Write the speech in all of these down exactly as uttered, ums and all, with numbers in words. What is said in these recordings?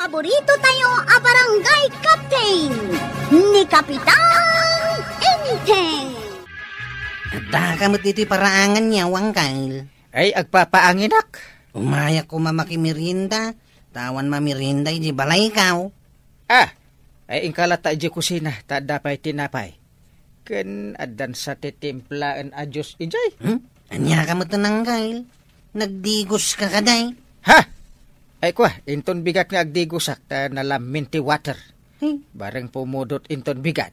Paborito tayo a barangay captain, ni Kapitan Enteng. Addaka met ditoy paraangan niya, Angkel. Ay, agpapaanginak. Umayak koma makimerienda, ta awan mamerienda iti balaykaw. Ah, ay, inka latta iti kusina, ta adda pay tinapay. Ken addan sa ti timplaen a juice idiay. Hmm? Ania ka met, Angkel? Nagdigoska kadi? Ha? Ay, kua, inton bigat nga agdigosak ta nalammin ti water. Hmm? Bareng pumudot inton bigat.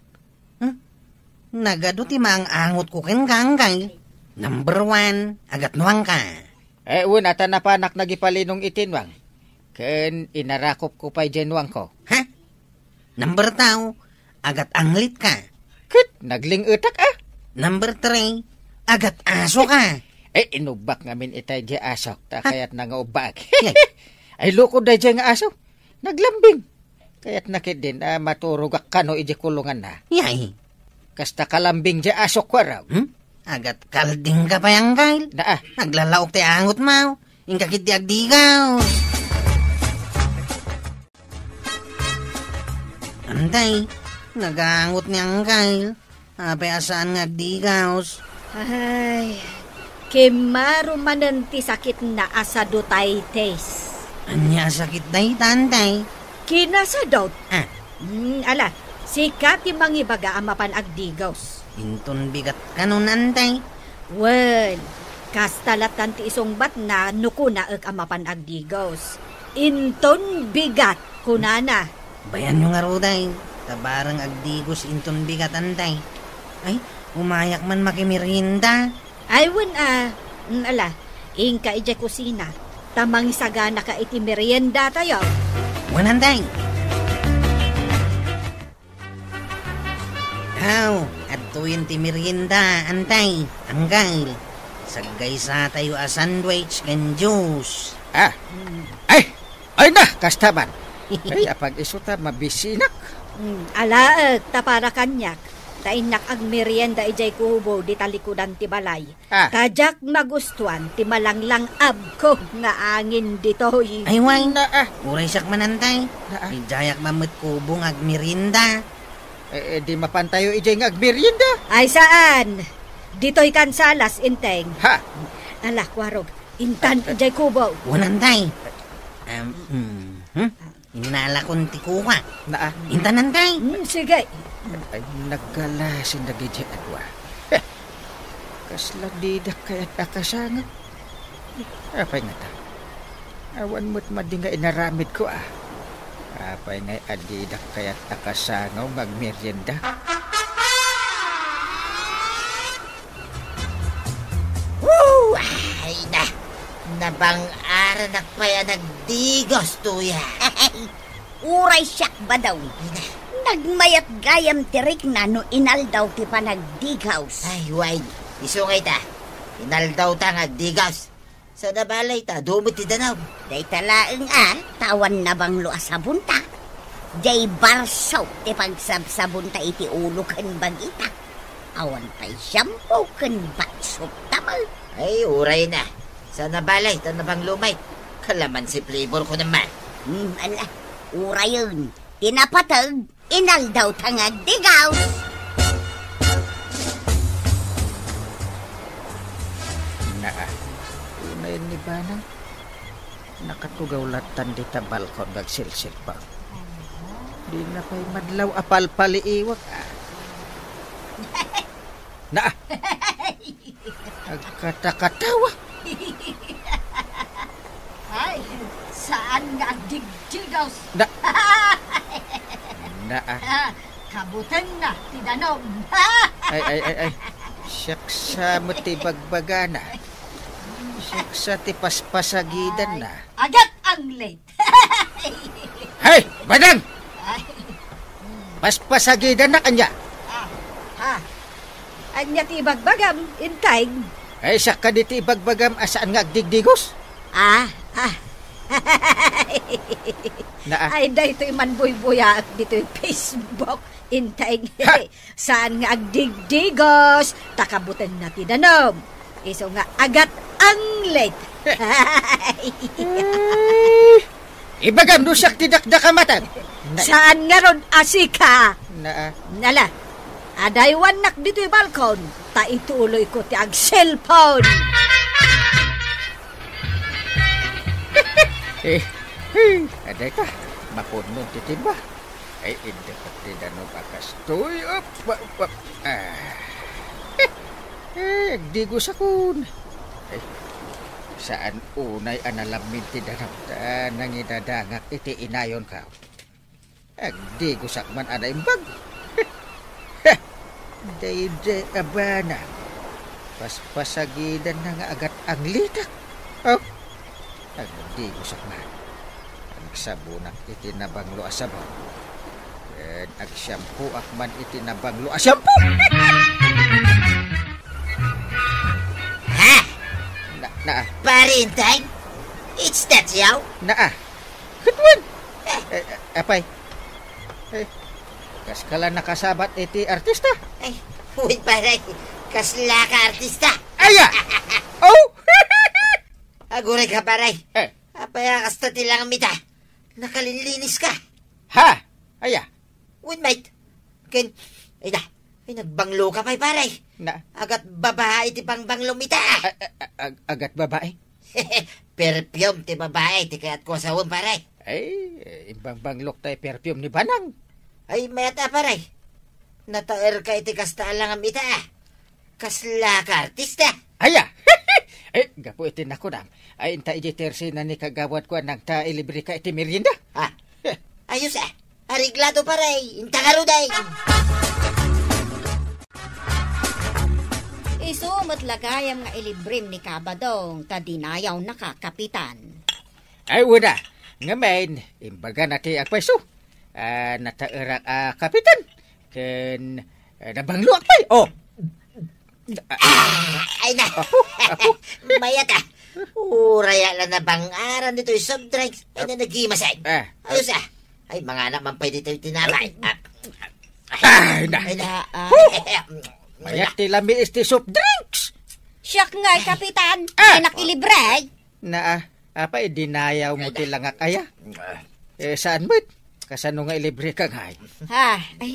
Hmm? Nagadu ti maang-angotko kenka, Angkel. Number one, agatnuangka. Eh, wen, ata napanak nagipalinong iti nuang. Ken inarakopko pay diay nuangko. Ha? Number two, agat-anglitka. Ket nagling-etak, ah. Number three, agat-asoka. Eh, inubbak ngamin itay diay asok, ta Ha? kayatna nga ubbak. Yay. Ay, lukod daydiay nga aso. Naglambing. Kayatna ketdin a maturogak kano idiay kulonganna. Yay. Kasta kalambing diay asok, kuarog. Hmm? Agat-kaldingka pay, Angkel. Naa. Naglalaok ti angotmo. Inka ketdi agdigaw. Antay, nagangot ni Angkel. Apay a saan nga agdigaw? Ay, kimmaro manen ti sakitna a sadutaytes. Ania a sakit dayta, Antay? Kinasadut. Ah. Hmm, ala, sika ti mangibaga a mapan agdigaw. Inton bigat kano, Antay? Wen, kasta lattan ti isungbatna no kunaek a mapan agdigaw. Inton bigat, kunana. Bayanyo ngarud, Tay, ta bareng agdigaw inton bigat, Antay. Ay, umayak man makimerienda. Ay, wen a, mm, ala, inka idiay kusina, ta mangisaganaka iti meriendatayo. Wen, Antay. Aw, adtoyen ti merienda, Antay, Angkel. Saggaysatayo a sandwich ken juice. Ah. Mm. Ay! Ay na, kasta man. Ay, apag-isu ta mabisinak. Mm, alaek, ta para kaniak, ta innak agmerienda idiay kubo di talikudan ti balay. Ah. Ta diak magustuan ti malanglang-abko nga angin ditoy. Ay, wen. Naa. Uray siak man, Antay. Naa. Idiayak man met kubo nga agmerienda. Eh, eh, di mapantayo idiay nga agmerienda? Ay, saan? Ditoy kansalas, Enteng. Ha? Ala, kuarog. Intan idiay kubo. Wen, Antay. Em, mm, hmm? Inalakon ti kuka. Naa. Intan, Antay. Hmm, sige. Ay, naggalasin dagiti adua. Eh, kasla didak kayat a kasango. Apay ngata? Awan met madi nga inaramidko, ah. Apay nga adidak kayat a kasango nga agmerienda? Woo! Ay na! Nabang-aranak pay a nagdigaw, tuya. Uray siak, Badaw. Nagmayat gayam ti rikna no inaldaw ti panagdigaw. Ay, wen. Isu nga ita, inaldawta nga agdigaw. Saan a balay ta, adu met ti danum. Dayta laeng a, ta awan nabanglo a sabonta. Diay Barso ti pagsabsabonta iti ulo ken bagita. Awan pay shampoo ken bath soap ta met. Ay, uray na. Saan a balay ta nabanglo met. Calamansi flavor ko naman. Hmm, ala, urayen. Ti napateg, inaldawta nga agdigaw. Naa, unay ni Banang. Nakatugaw lattan dita balkon nga agsilsilpang. Dina pay madlaw a palpaliiwak, ah. Naa. Agkatakatawa. Ay, saan nga agdigdigaw? Na-, naa. Ah, kabutenna ti danum. Ay, ay, ay, ay. Siaksa met ti bagbagana. Siaksa ti paspasagidanna. Agat anglet. Hey, Badang! Ay. Paspasagidannak ania? Ah, ah. Ania ti ibagbagam, Enteng? Ay, siak kadi ti ibagbagam a saan nga agdigdigaw? Ah, ah. Naa. Ay, daytoy man buybuyaek ditoy Facebook, Enteng. Ha? Saan nga agdigdigaw, ta kabutenna ti danum. Isu nga agat anglet. Ay, Ibagam no siak ti dakdakamatem. Na- Saan ngarud a sika? Naa. Nala, adaywannak ditoy balkon, ta ituloyko ti agselpon. Eh, eh, adayta, mapunnon ti timba. Ay, idda pati danum a kastoy. Op, op, op. Ah. Eh, agdigosakon. Ay, saan unay a nalammin ti danum ta nangidadangak iti inayonko. Agdigosak man a naimbag. Daydiay a banag. Paspasagidanna nga agat-anglitak. Oh, agdigosak man. Agsabonak iti nabanglo a sabon. Ken agsiampoak man iti nabanglo a siampo. Ha? Na, naa. Pare Enteng? It's that you? Naa. Ket wen. Eh. Eh, eh, apay. Eh, kaskala nakasabat iti artista? Ay, wen, pare. Kaslaka artista? Aya! Oh! Agurayka, pare. Eh. Apay a kasta ti langam ita? Nakalinlinis ka. Ha? Aya? Wen, mate. Ken, ay na, ay nagbanglo ka pay, pare. Na? Agat babae ti pangbanglom ita. A-, a-, a-, ag-, agat babae? Perfume ti babae ti kayatko a sawen, pare. Ay, imbangbanglok tay perfume ni Banang. Ay, mayat a, pare. Nataerka iti kasta a langam ita, a. Kaslaka artista. Aya! Eh, gapu iti nakunam, ay inta iti tersina ni kagawad ko a nangta ilibreka iti merienda. Ah, eh. Ayos, a. Areglado, pare. Inta ngarud, ay. Isu met la gayam nga ilibrem ni Kabadong ta dinayawnaka, Kapitan. Ay, wen a. Ngamin, imbagana ti agpayso. Ah, nataerak a Kapitan. Ken, eh, nabangloak pay. Oh. Ah, ay na. Apo, apo. Mayat a. Uray a la nabangaran ditoy soft drinks. Ay na nagimasay. Ah. Ayos a. Ay, manganak man pay ditoy tinapay. Ah. Ay na. Ay na. Ah. Mayat ti lamiis ti soft drinks. Siak nga, Kapitan. Ah. Ay, nakilibre. Naa, apay, dinayaw mo ti langak aya? Eh, saan met? Kasano nga ilibre ka ngay? Ha? Ay,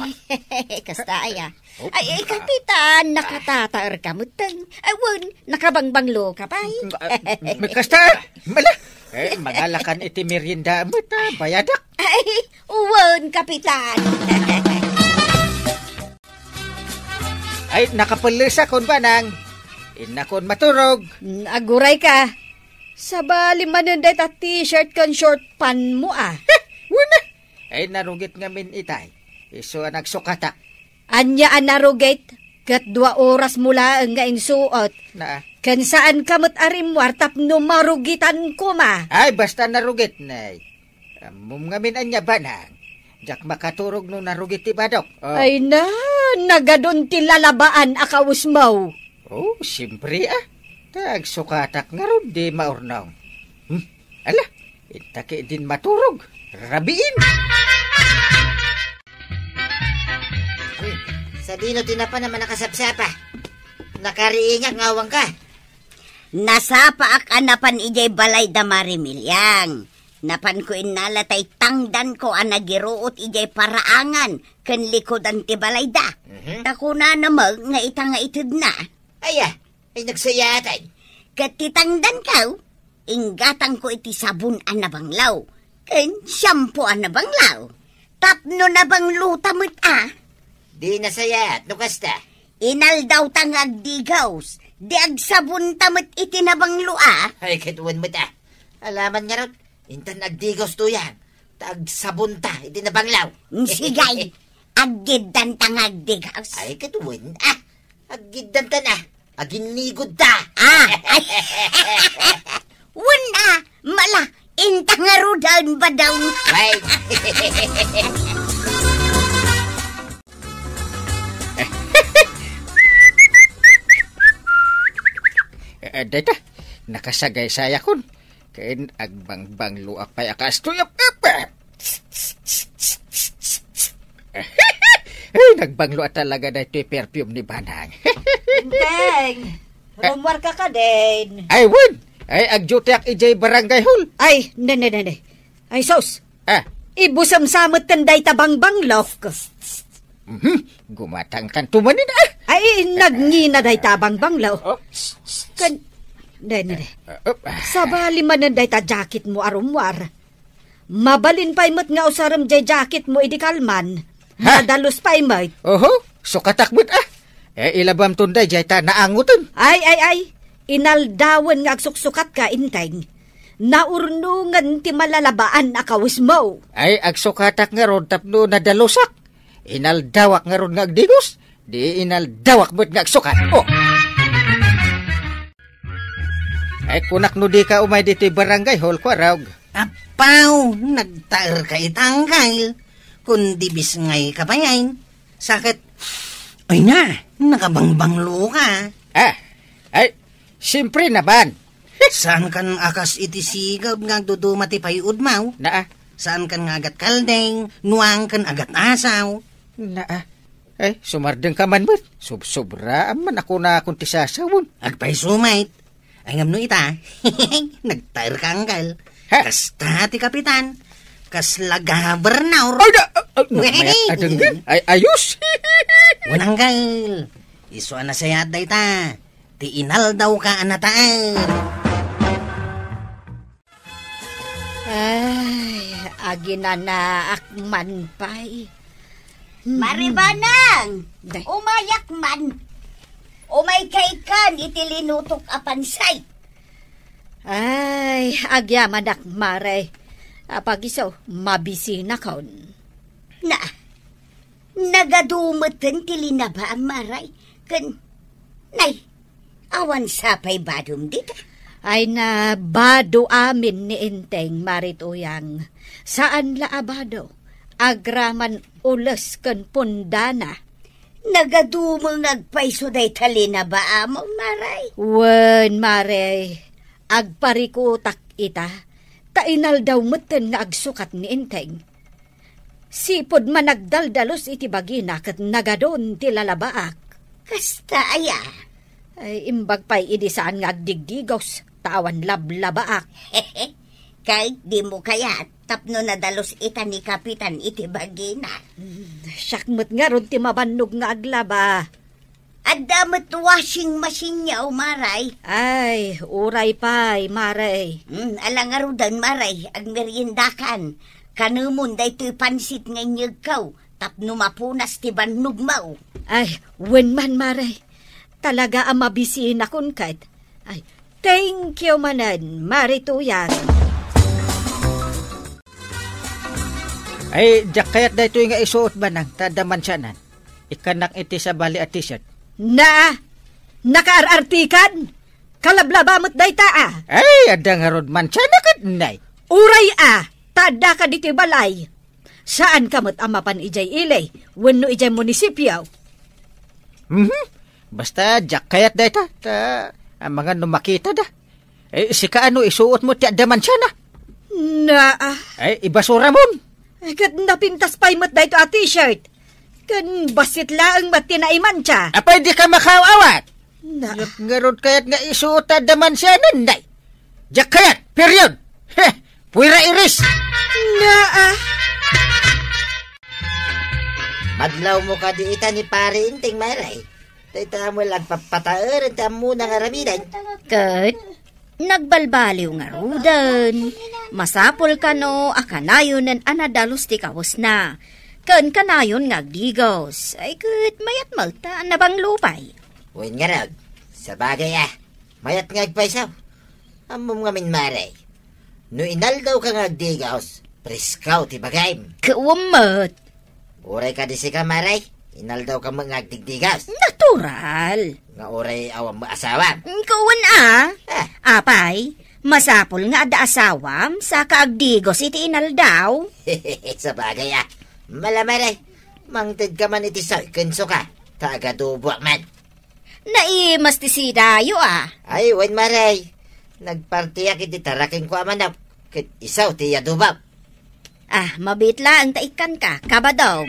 kasta aya. Oh. Ay, ay, Kapitan, nakatataer ka met. Ay, wen, nakabangbanglo ka pay. Ah, may kasta, mala. Eh, mangalakan iti merienda met, ah, bayadak. Ay, wen, Kapitan. Ay, nakapellesakon, Banang. Innakon maturog. Mm, aguray ka. Sabali manen dayta t-shirt ken short pant mo, a. Wen a. Ay, narugit ngamin itay. Isu a nagsukatak. Ania a narugit? Ket dua oras mo laeng nga insuot. Naa. Ken saan ka met a rimmuar tapno marugitan koma. Ay, basta narugit, nay. Ammom ngamin ania, Banang? Diak makaturog no narugit ti badok. Oh. Ay na, nagadun ti lalabaan a kausmaw. Oh, siempre, a. Ta agsukatak ngarud, di maurnong. Hmm, ala, inta ketdin maturog. Rabiin. Hmm, sadino ti napan a manakasapsapa? Nakariingak nga awan ka. Nasapaak a napan idiay balay da Mari Miliang. Napanko innala tay tangdanko a nagiruot idiay paraangan ken likudan ti balayda. Mhm. Ta kunana met nga ita nga itedna. Aya, ay nagsayaatan. Ket ti tangdanko, inggatangko iti sabon a nabanglaw ken shampoo a nabanglaw. Tapno nabanglota met a. Di nasayaat no kasta. Inaldawta nga agdigaws, di agsabonta met iti nabanglo a. Ay, ket wen met a. Alaman ngarud, intan agdigaws tuyang, ta agsabonta iti nabanglaw. Mm, sige, aggiddanta nga agdigaws. Ay, ket wen a. Aggiddanta na. Aginnigudta. Ah, ay. Wen a, mala, inta ngaruden, badaw. Ay. Eh, dayta, nakasagaysayakon. Ken agbangbangloak pay a kastoy, ap, ap. Ay, nagbanglo a talaga daytoy perfume ni Banang. Enteng, eh, rummuar ka kadin. Ay, wen. Ay, agdutiak idiay barangay hall. Ay, ne, ne, ne, ne. Ay, sus! Ah. Ibusem sa metten dayta bangbanglok. Mhm. Gumatangtanto manen, ah. Ay, nagngina dayta bangbanglo. Oh, s-, s-, s-, Kan, dene, dene. Ah, oh. Sabali manen dayta jacket mo a rummuar. Mabalin pay met nga usarem jay jacket mo idi kalman. Ha? Nadalus pay met. Oho, sukatak met, ah. Eh, ilabam tunday jay ta naangoten. Ay, ay, ay. Inaldawen nga agsuksukatka, Enteng. Naurnongen ti malalabaan a kawesmo. Ay, agsukatak ngarud tapno nadalusak. Inaldawak ngarud nga agdigos. Di inaldawak met nga agsukat. Oh. Ay, kunak no dika umay ditoy barangay hall, Kuarog. Apaw, nagtaerka ita, Angkel. Kun di bisngay ka pay, ay. Saket, ay na, nakabangbanglo ka. Ah, ay, siyempre naman. Saan kan a kas iti siged nga agduduma ti payudmaw? Naa. Saan kan nga agat kaldeng, nuang kan agat asaw? Naa. Ay, sumardeng ka man met. Subsobra, amman ako na akon ti sasawon. Agpayso met. Ay, ngem no ita, nagtaer ka, Angkel. Ha? Kasta ti kapitan. Kasla gobernador. Ay, da, ah, ah, no, mayat a denggen. Ay, ayos. Wen, Angkel. Isu a nasayaat dayta. Ti inaldaw ka a nataer. Ay, aginanaak man pay. Hmm. Maribanang! Day. Umayak man. Umaykay kan iti linutok a pansay. Ay, agyamanak, Mare. Apag isu, mabisinakon. Na, nagadu metten ti linabaam, Mare. Ken, nay, awan sapay badom dita? Ay na, bado amin ni Enteng, Mare Tuyang. Saan la a bado. Agraman ules ken pundana. Nagadu met nga agpayso dayta linabaam, Mare. Wen, Mare, agparikutak ita, ta inaldaw metten nga agsukat ni Enteng. Sipud man nagdaldalus iti bagina ket nagadun ti lalabaak. Kasta aya? Ay, imbag pay idi saan nga agdigdigos, ta awan lablabaak. Kay dimo kayat tapno nadalus ita ni Kapitan iti bagina. Hmm, siak met ngarud ti mabannog nga aglaba. Adda met washing machine-yo, Mare. Ay, uray pay, Mare. Hmm, ala ngaruden, Mare, agmeriendakan. Kanemon daytoy pansit nga inyegko tapno mapunas ti bannogmo. Ay, wen man, Mare. Talaga a mabisinakon ket. Ay, thank you manen, Mare Tuyang. Ay, diak kayat daytoy nga isuot, Banang, ta adda mansianan. Ikkannak iti sabali a t-shirt. Na, nakaar-artikan? Kalablaba met dayta, a. Ay, adda ngarud mansiana ket nay. Uray, a, ta addaka ditoy balay. Saanka met a mapan idiay ili wenno idiay munisipio. Mhm. Basta diak kayat dayta, ta amangan no makitada. Eh, sika ano, isuot mo ti adda mansiana? Naa. Ay, ibasuramon. Ay, ket napintas pay met dayto a t-shirt. Ken bassit laeng met ti naimansia. Apay, di ka makaaw-awat? Na. Ngarud kayat nga isuot ti adda mansiana, nay. Diak kayat, period. Heh, puwera iris. Naa. Madlaw mo kadi ita ni Pare Enteng, Mare. Dayta met la agpapataeren ti ammona nga aramiden. Ket nagbalbaliw ngaruden. Masapul kano a kanayonen a nadalus ti kawesna. Ken kanayon nga agdigos. Ay ket mayat met ta nabanglo pay. Wen ngarud, sabagay a. Mayat nga agpayso. Ammom ngamin, Mare. No inaldawka nga agdigos, presko ti bagim. Kuwem met. Uray kadi sika, Mare, inaldawka met nga agdigdigos. Natural. Nga uray awan met asawam. Kuwen a. Ah. Apay, masapul nga adda asawam, saka agdigos iti inaldaw. Sabagay a. Mala, Mare, mangtedka man iti soy ken suka, ta agaduboak man. Naimas ti sidayo a. Ay, wen, Mare. Nagpartiak iti tarakenko a manok, ket isu ti iadubam. Ah, mabiit laeng ta ikkanka, kabadong.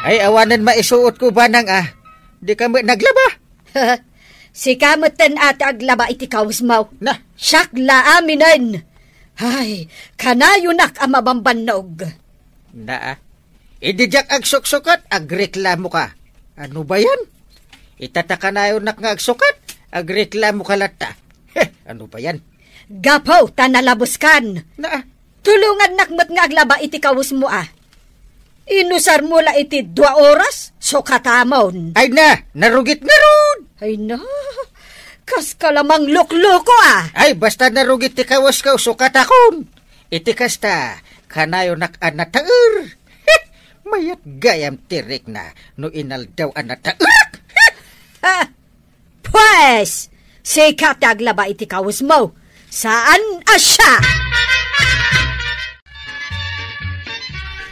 Ay, awanen maisuotko, Banang, a. Dika met naglaba. Sika metten a ti aglaba iti kawesmo. Na. Siak la aminen. Ay, kanayonak a mabambannog. Naa. Idi diak agsuksukat, agreklamoka. Ano ba yan? Ita ta kanayonak nga agsukat, agreklamoka latta. Heh, ano ba yan? Gapu ta nalabuskan. Naa. Tulongannak met nga aglaba iti kawesmo a. Inusarmo la iti dua oras, sukatamon. Ay na, narugit ngarud! Ay na, kaska la manglukloko a. Ay, basta narugit ti kawesko, sukatakon. Iti kasta, kanayonak a nataer. Mayat gayam ti rikna no inaldaw a nataerak. Ha! Pues, sika ti aglaba iti kawesmo. Saan a siak?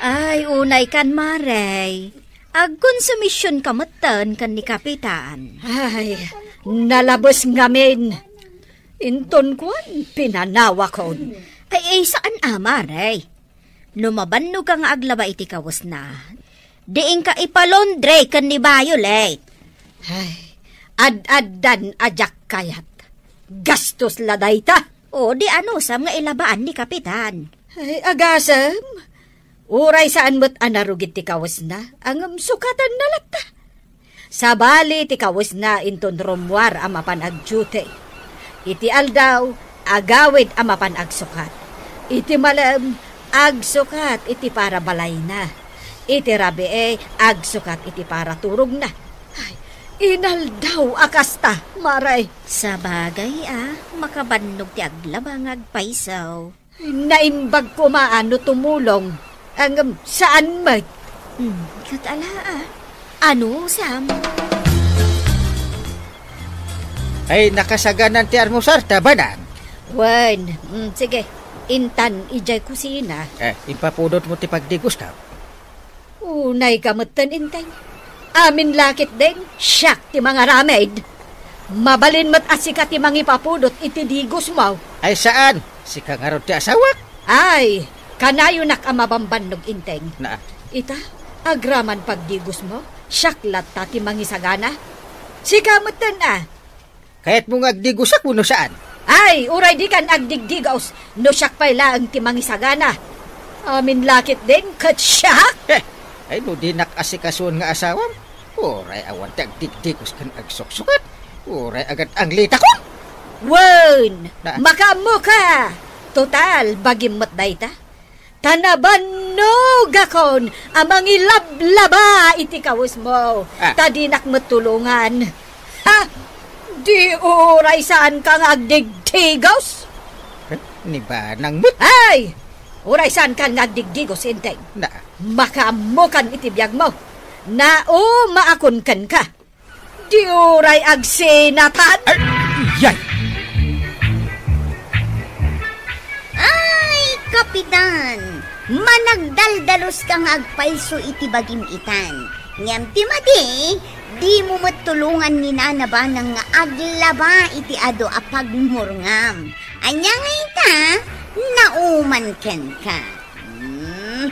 Ay, unaykan, Mare. Agkonsumisionka metten ken ni Kapitan. Ay, nalabes ngamin. Inton kuan, pinanawakon. Ay, ay, saan a, Mare? No mabannogka nga aglaba iti kawesna, diinka ipalaundry ken ni Violet. Ay, ad-addan a diak kayat. Gastos la dayta. O, di anusam nga ilabaan ni Kapitan. Ay, agasem. Uray saan met a narugit ti kawesna, ngem sukatanna latta. Sabali ti kawesna inton rummuar a mapan agduty. Iti aldaw, agawid a mapan agsukat. Iti malem, agsukat iti para balayna. Iti rabii, agsukat iti para turogna. Ay, inaldaw a kasta, Mare. Sabagay a, makabannog ti aglaba nga agpayso. Naimbag koma a no tumulong, ngem saan met. Hmm, ket ala a. Anusam? Ay, nakasaganan ti almusar ta, Banang. Wen, mm, sige. Intan idiay kusina. Eh, impapudotmo ti pagdigos ta. Unayka metten, Enteng. Amin la ketdin, siak ti mangaramid. Mabalin met a sika ti mangipapudot iti digosmo. Ay saan, sika ngarud ti asawak. Ay, kanayonak a mabambannog, Enteng. Naa. Ita, agraman pagdigosmo, siak latta ti mangisagana. Sika metten a. Kayatmo nga agdigosak wenno saan? Ay, uray dikan agdigdigos no siak pay laeng ti mangisagana. Amin la ketdin ket siak? Eh, ay no dinak asikasoen nga asawam, uray awan ti agdigdigos ken agsuksukat, uray agat-anglitakon. Wen, na- makaammoka. Total, bagim met dayta. Ta nabannogakon a mangilablaba iti kawesmo, ah, ta dinak met tulongan. Ha? Di uray saanka nga agdigdigos? Eh, ni Banang met. Ay! Uray saankan nga agdigdigos, Enteng. Na. Makaammokan iti biagmo. Naumaakon kenka. Di uray agsinatan? Ay, yay! Ay, Kapitan! Managdaldaluska nga agpayso iti bagim itan. Ngem ti madi, dimo met tulongan ni Nana Banang nga aglaba iti adu a pagmurngam. Ania nga ita, nauman kenka. Mhm.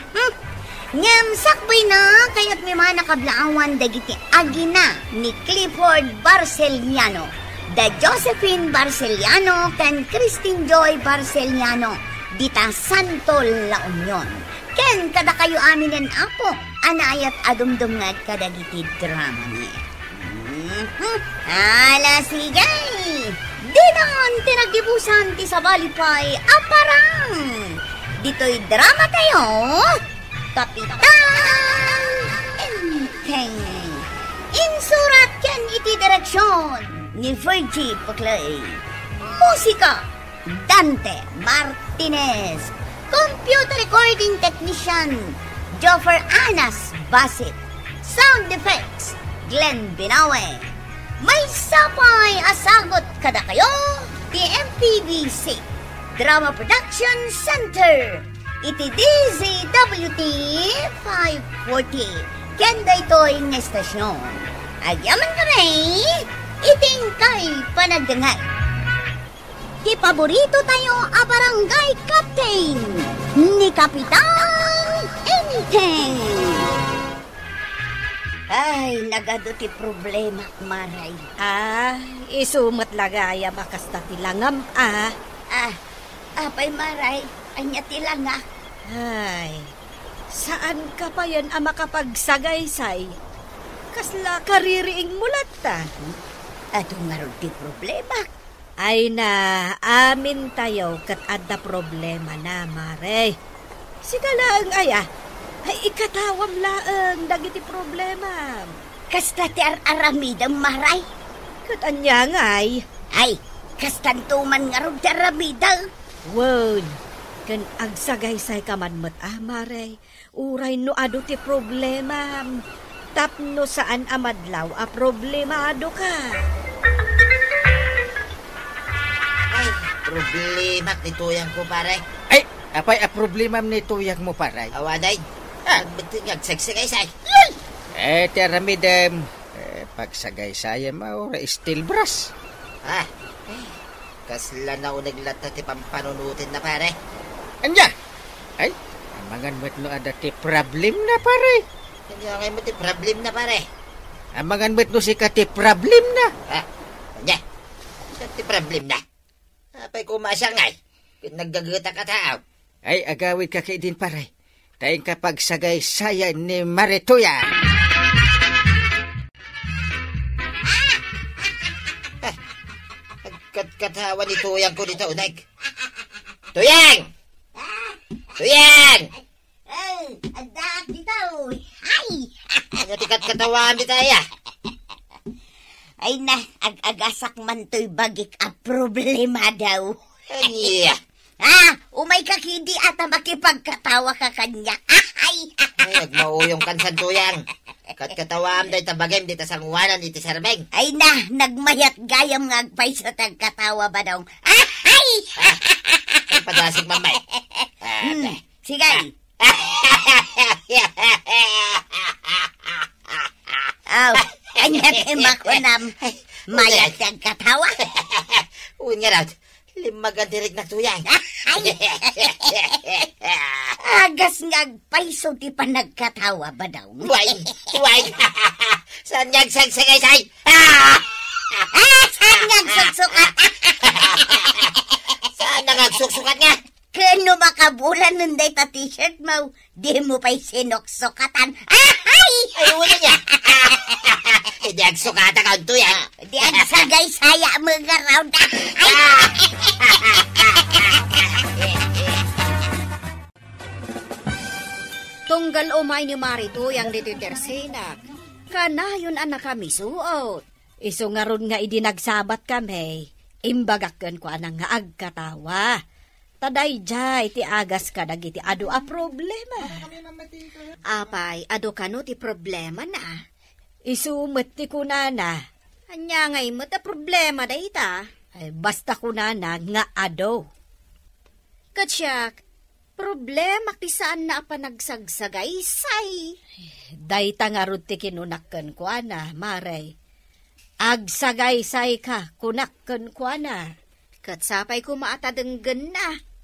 Ngem sakbayna, kayatmi man a kablaawan dagiti agina ni Clifford Barcellano, da Josephine Barcellano, ken Christine Joy Barcellano, dita Santo La Union. Ken kadakayo aminen, Apo, a naayat a dumdumngeg kadagiti dramami. Mhm. Ala, sige! Dinan ti naggibusan ti sabali pay a parang! Ditoy drama tayo, Kapitan Enteng. Insurat ken iti direksyon ni Virgie Paclay. Musika, Dante Martinez. Computer recording technician, Joffer Anas Basit. Sound effects, Glenn Binawe. Maysa pay a sagut kadakayo ti M P B C Drama Production Center iti D Z W T five forty. Ken daytoy nga estasyon, agyaman kami iti inkay panagdengngeg. Ti paborito tayo a barangay captain, ni Kapitan Enteng. Ay, nagadu ti problemak, Maray. Ah, isu met la gayam a kasta ti langam, ah. Ah, apay, Maray, ania ti langak? Ay, saanka payen a makapagsagaysay. Kasla kaririingmo latta. Adu ngarud ti problemak. Ay na, amintayo ket adda problemana, Mare. Sika laeng aya, ay ikatawam laeng dagiti problemam. Kasta ti ar-aramidem, Mare? Ket ania ngay? Ay, kastanto man ngarud ti aramidem. Wen, ken agsagaysayka man met a, Mare. Uray no adu ti problemam, tapno saan a madlaw a problemadoka. Ay, problemak ni tuyangko, pare. Ay, apay a problemam ni tuyangmo, pare? Awanen, ah, agbeddeng nga agsagsagaysay. Eh, ti aramidem, eh, pagsagaysayem, ah, uray steel brush. Ah, eh, kasla nauneg latta ti pampanunotenna, pare. Ania? Ay, amangan met no adda ti problemna, pare. Ania ngay met ti problemna, pare? Amangan met no sika ti problemna. Ah, ania? Ania ti problemna? Apay koma siak ngay? Ket naggagetak a tao. Ay, agawidka ketdin, pare. Ta inka pagsagaysayan ni Mare Tuyang. Ah! Agkatkatawa ni Tuyangko dita uneg. Tuyang! Tuyang! Ay, addaak ditoy. Ay! Ania ti katkatawaam dita aya? Ay na, ag-agasak man toy bagik a problema daw. Ania? Ah, umayka ketdi a ta makipagkatawaka kaniak. Ay! Ay, agmauyongkan, Tuyang. Katkatawaam dayta bagim dita sangoanan iti serming. Ay na, nagmayat gayam nga agpayso ti agkatawa, Badong. Ay! Ah, ay, padasig, Mamay. Ah, Hmm, te. Sige. Ah. Aw, ania ti makunam? Mayat ti agkatawa. Wen ngarud, limmagan ti riknak, Tuyang. Ay! Agas nga agpayso ti panagkatawa, Badong. Way, way. Saan nga agsagsagaysay? Ah! Ah, saan nga agsuksukat? Saan nga agsuksukat nga? Ken no makabulanen dayta t-shirt mo, dimo pay sinuksukatan. Ahay! Ay, wala niya. Idi agsukatak, Tuyang. Di agsagaysaya mo nga round. Ay! Tunggal umay ni Mare Tuyang ditoy tersenak, kanayon a nakamisuot. Isu ngarud nga idi nagsabat kami, imbagak kenkuana nga agkatawa. Ta daydiay ti agas kadagiti adu a problema. Apay, adu kano ti problemana? Isu met ti kunana. Ania ngay met a problema dayta? Ay, basta kunana nga adu. Ket siak, problemak ti saanna a panagsagsagaysay. Dayta ngarud ti kinunak kenkuana, Mare. Agsagaysayka, kunak kenkuana. Ket sapay koma a ta denggenna.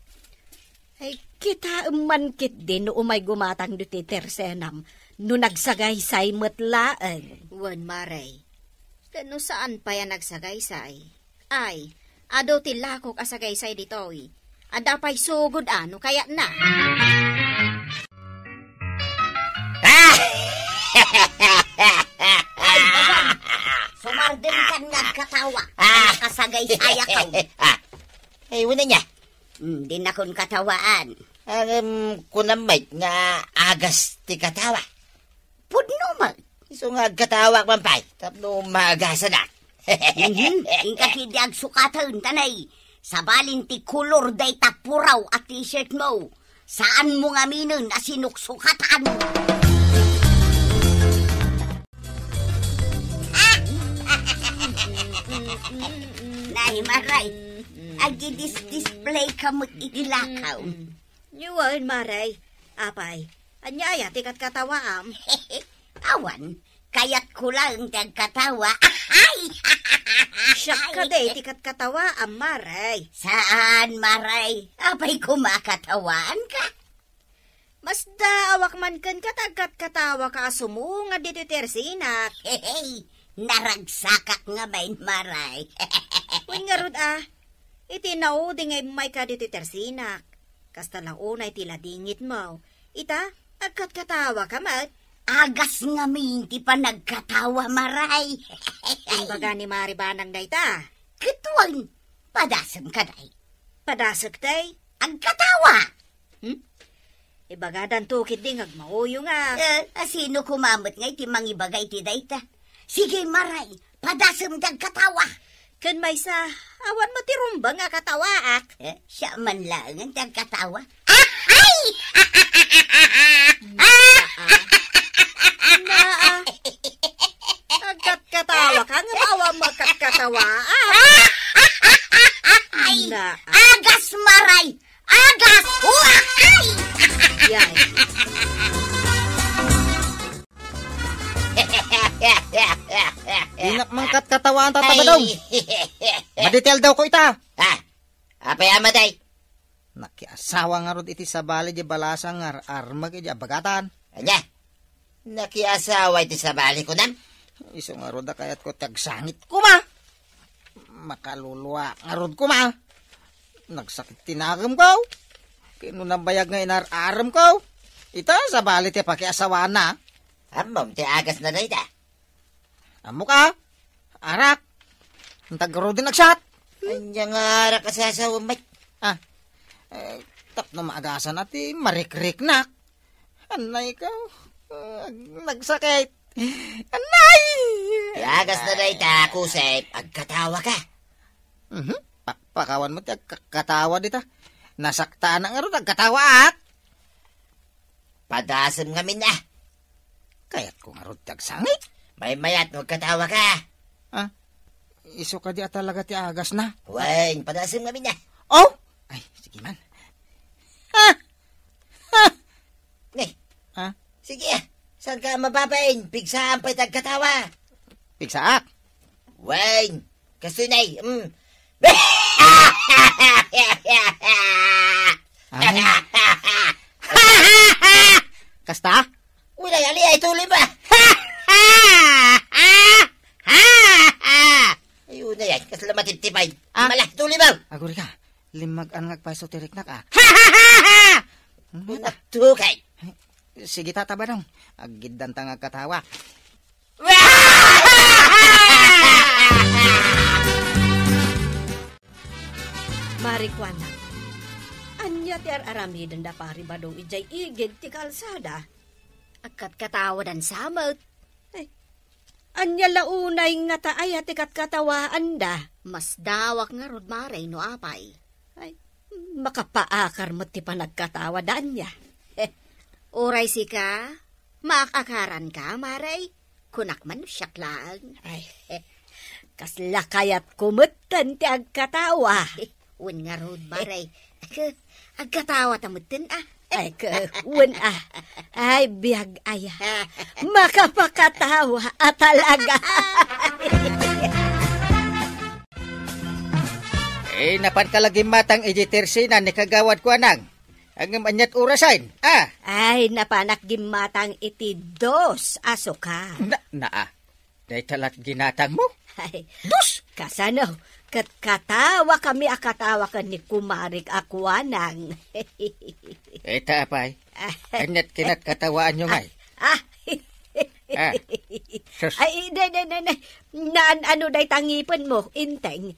Ay, kitaem man ketdi no umay gumatang ditoy tersenam, no nagsagaysay met laeng. Wen, Mare. Ket no saan pay a nagsagaysay. Ay, adu ti lakok a sagaysay ditoy. Adda pay sugod a no kayatna. Ah! Ay, Badong, sumardengkan nga agkatawa. Ah! Kasagaysayakon. Ah! Ay, wala niya. Hmm, dinakon katawaan. Ngem, kunam met nga agas ti katawa. Pudno met. Isu nga agkatawak man pay, tapno maagasanak. Mhm, inka ketdi agsukaten, ta nay, sabalin ti kolor dayta puraw a t-shirt mo. Saanmo ngaminen a sinuksukatan. Nay, Maray, agidis-display ka met iti lakaw. Wen, Maray. Apay, ania aya ti katkatawaam? Awan, kayatko laeng ti agkatawa. Ay! Siak kadi ti katkatawaam, Maray. Saan, Maray? Apay koma a katawaanka? Masdaawak man kenka ta agkatkatawaka a sumungad ditoy tersinak. Hehe, naragsakak ngamin, Maray. Wen ngarud a, iti naudi nga immayka ditoy tersinak, kasta la unay ti ladingitmo. Ita, agkatkatawaka met. Agas ngamin ti panagkatawa, Maray. Imbaga ni Mari Banang dayta. Ket wen, padasem kadi. Padasek, tay? Agkatawa! Hmm? Ibagadanto ketdi nga agmauyo nga. Eh, a sino koma met nga iti mangibaga iti dayta? Sige, Maray, padasem ti agkatawa. Ken maysa, awan met ti rumbeng a katawaak. Eh, siak man laengen ti agkatawa. Ahay! Naa. Naa. Agkatkatawaka, ngem awan met katkatawaak. Ay, naa. Agas, Maray! Agas! Huakay! Yay. Dinak man katkatawaan, Tata Badong. Ay. Madi ti aldawko ita. Ha? Apay a madi? Nakiasawa ngarud iti sabali di balasa nga ar-armek iti abagatan. Ania? Nakiasawa iti sabali, kunam? Isu ngarud a kayatko ti agsangit koma. Makaluluak ngarud koma. Nagsakit ti nakemko. Ken no nabayag nga inar-aremko, ita sabali ti pakiasawaanna. Ammom ti agasna dayta? Ammok a, arak. Anta ngaruden agsat. Ania nga arak a sasawem met? Ah, eh, tapno maagasan a ti marikriknak. Anay ko, ah, nagsakit. Anay! Ti agasna dayta, Kusep, agkatawaka. Mhm. Pakpakawan mo ti agkatawa dita. Nasaktanak ngarud, agkatawaak. Padasem ngamin a. Kayatko ngarud ti agsangit. Maymayat no agkatawaka. Ah, isu kadi a talaga ti agasna? Wen, padasem ngamin a. Oh! Ay, sige man. Ha! Ha! Eh. Ha? Sige, saanka mababain? Pigsaan pay ti agkatawa. Pigsaak? Wen, kastoy nay, mm. Ay. Kasta? Unay, ali, ay, tuli ba? Ay, unay, ay, kasla matiptipay. Ah. Mala, tuli ba? Aguri ka, limmag-an nga agpayso ti riknak, ah. Unay, tukay. Sige, Tata Badong. Aggiddanta nga agkatawa. Mari kuana, ania ti ar-aramiden da Pari Badong idiay igid ti kalsada? Agkatkatawadan sa met. Ay, ania la unay ngata aya ti katkatawaanda? Masdaawak ngarud, Mari, no apay. Ay, makapaakar met ti panagkatawa da ania. Uray sika, maak-akaranka, Mari? Kunak man no siak laeng. Ay, kasla kayatko metten ti agkatawa. Wen ngarud, Mari. Agkatawa ta metten, ah. Ay, ke-, wen, ah. Ay, biag aya. Makapakatawa a talaga. Eh, napanka la gimmatang iti tersina ni Kagawad Kuanang. Ngem aniat orasen, ah? Ay, napanak gimmatang iti dos a suka. Na, naa. Dayta lat ginatangmo? Ay, dos! Kasano? Ket katawakami a katawa ken ni kumarik a Kuanang. Ita, apay. Aniat kinat katawaanyo ngay? Ah. Ah. Sus. Ay, ne, ne, ne, ne. Naan-ano dayta ngipenmo, Inteng?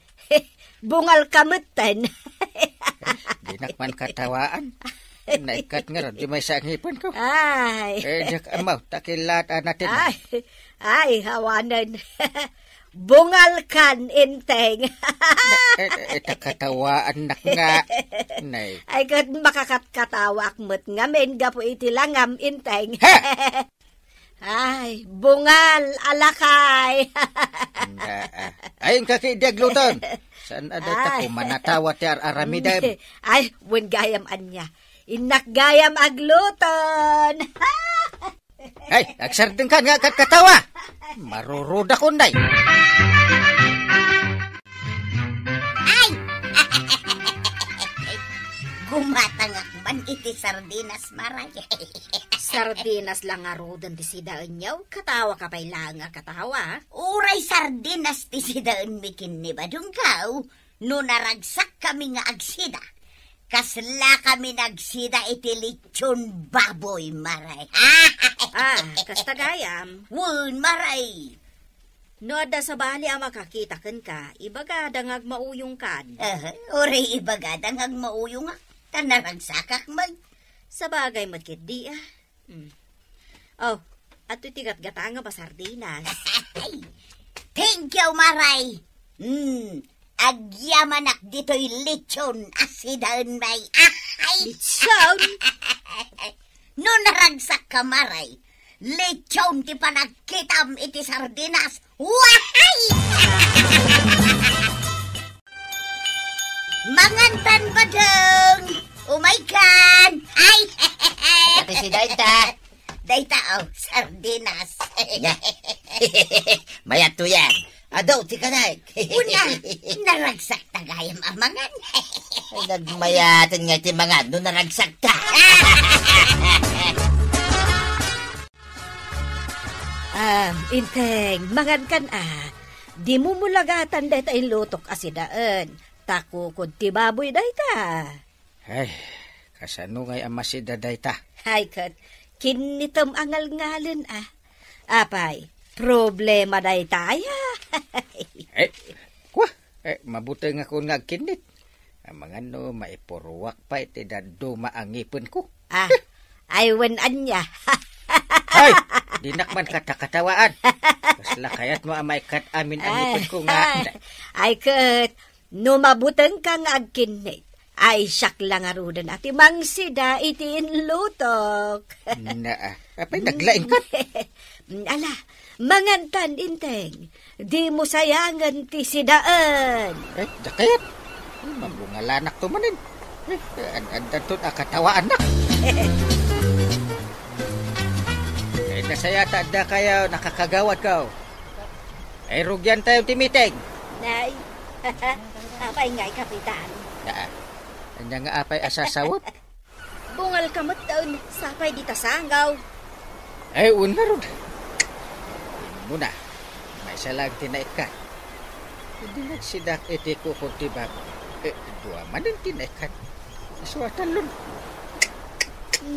Bungalka metten. Dinak man katawaan. Naikkat nga ron, di maysa a ngipenko. Ay. Eh, diak ammo, ta kilat, ah, natin. Ay, ay, awanen. Bungalkan, Inteng. Eh, eh, ta katawaannak nga. Nay. Ay, ket makakatkatawaak met ngamin gapu iti langam, Inteng. Ha! Ay, bungal a lakay. Nga, ah. Ay, inka ketdi agluton. Saan a dayta Ay. Kumanatawa ti ar-aramidem? Ay, wen gayam ania. Innak gayam agluton. Ay, agsardengkan nga agkatkatawa. Marurudak unday. Ay! Gumat Nagtangak man iti sardinas, Maray. Sardinas la ngaruden ti sidaenyo, katawa ka pay laeng a katawa. Uray sardinas ti sidaenmi ken ni Badongko, no naragsakkami nga agsida, kaslakami nagsida iti lechon baboy, Maray. Ah, kasta gayam. Wen, Maray. No adda sabali a makakita kenka, ibagada nga agmauyongkan. Aha, uray ibagada nga agmauyongak, ta naragsakak met. Sabagay met ketdi, ah. Hmm. Oh, adtoy ti gatgatangam a sardinas. Ay, thank you, Maray. Hmm, agyamanak ditoy lechon a sidaenmi. Ay! Lechon? No naragsakka, Maray, lechon ti panagkitam iti sardinas. Wahay! Mangantan, Badong! Umaykan! Ay! Ati si Dayta. Dayta, oh, sardinas. Ya. Mayat to yan. Adu, ti kanek. Una, naragsak ta gayam a mangan. Ay, nagmayaten nga iti mangan no naragsak ta. Ah, Inteng, mangankan a. Dimo mulagatan dayta inlutok a sidaen. Ta kukod ti baboy dayta. Ay, kasano ngay a masida dayta? Ay, ket, kinnitem a ngalngalen, ah. Apay, problema dayta, aya? Eh, kwa, eh, mabutengakon nga agkinnit. Amangan no maipuruak pay ti dadduma a ngipenko. Ah, ay, wen ania? Ay, dinak man katakatawaan. Kasla kayatmo a maikkat amin a ngipenko nga. Ay, ket, no mabutengka nga agkinnit, ay siak la ngaruden a ti mangsida iti inlutok. Naa, apay naglaingkan? Ala, mangantan, Inteng. Dimo sayangen ti sidaen. Eh, dakayat. Mabungalanak to manen. Eh, ad-, ad-, adton a katawaannak. Eh, nasaya ta adda kayo, nakakagawad ko. Eh, rugian tayo ti meeting. Nay, apay ngay, Kapitan? Naa. Anya nga apay a sasawut? Bungal ka met, sapay dita sangaw. Ay, wen ngarud. Muna, maysa lang ti naikkan. Idi nagsidak iti kukod ti baboy, eh, dua manen ti naikkan. Isu a tallon.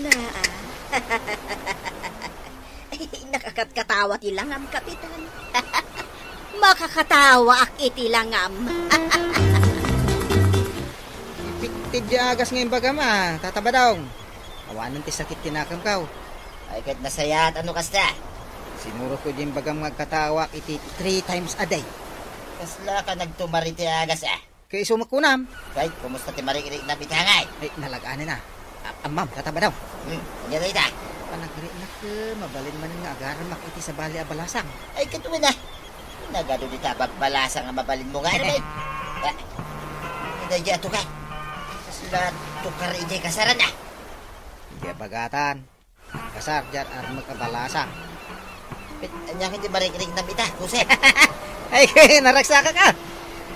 Naa. Ay, nakakatkatawa ti langam, Kapitan. Makakatawaak iti langam. Ipitted ti agas nga imbagam a, Tata Badong. Awanen ti sakit ti nakemko. Ay, ket nasayaat a no kasta. Sinurotko di imbagam nga agkatawaak iti three times a day. Kasla ka nagtumar iti agas a? Kay isu met kunam. Kay, kumusta ti marikrik na bitangay? Ay, nalag-anen a. A-, ammam, Tata Badong. Hmm, ania dayta? Panagrinak, eh, mabalin manen nga agarmak iti sabali a balasang. Ay, ket wen a. Nagadu dita babbalasang a mabalin mo nga, ano, bay? Ah, ida di ato ka. Kasla tukar iti kasaran a. Di abagatan. Kasar, diyan, armek a balasang. Pit, ania ka di marikrik na bita, Jose? Ay, naragsakak a.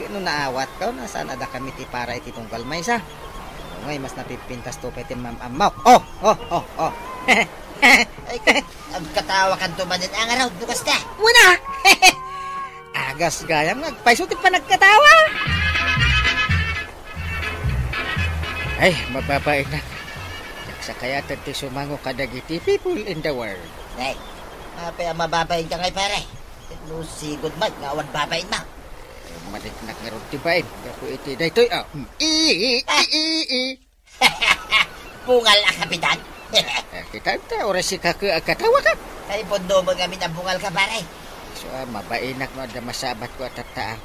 No naawatko, no saan adda kami ti para iti tunggal maysa. Ngay, mas napipintas to pay ti mam-ammo. Oh, oh, oh, oh. Ay, agkatawa kanto manen a ngarud, no kasta? Wen a! Agas gayam nga agpayso ti panagkatawa. Ay, mababainak. Nagsakayaten ti sumango kadagiti people in the world. Nay, apay a mababain ka ngay, pare? No sigud met nga awan babain mo. Maniknak ngarud ti bain. Gapu iti daytoy, ah. Mm. I, i, i, i, i. Bungal a, Kapitan. Eh, kita, kita, oras si Kaka agkatawa ka. Ay, pundomon ngamin a bungal ka, pare. So, ah, mabainak no adda masabat ko a tattaang.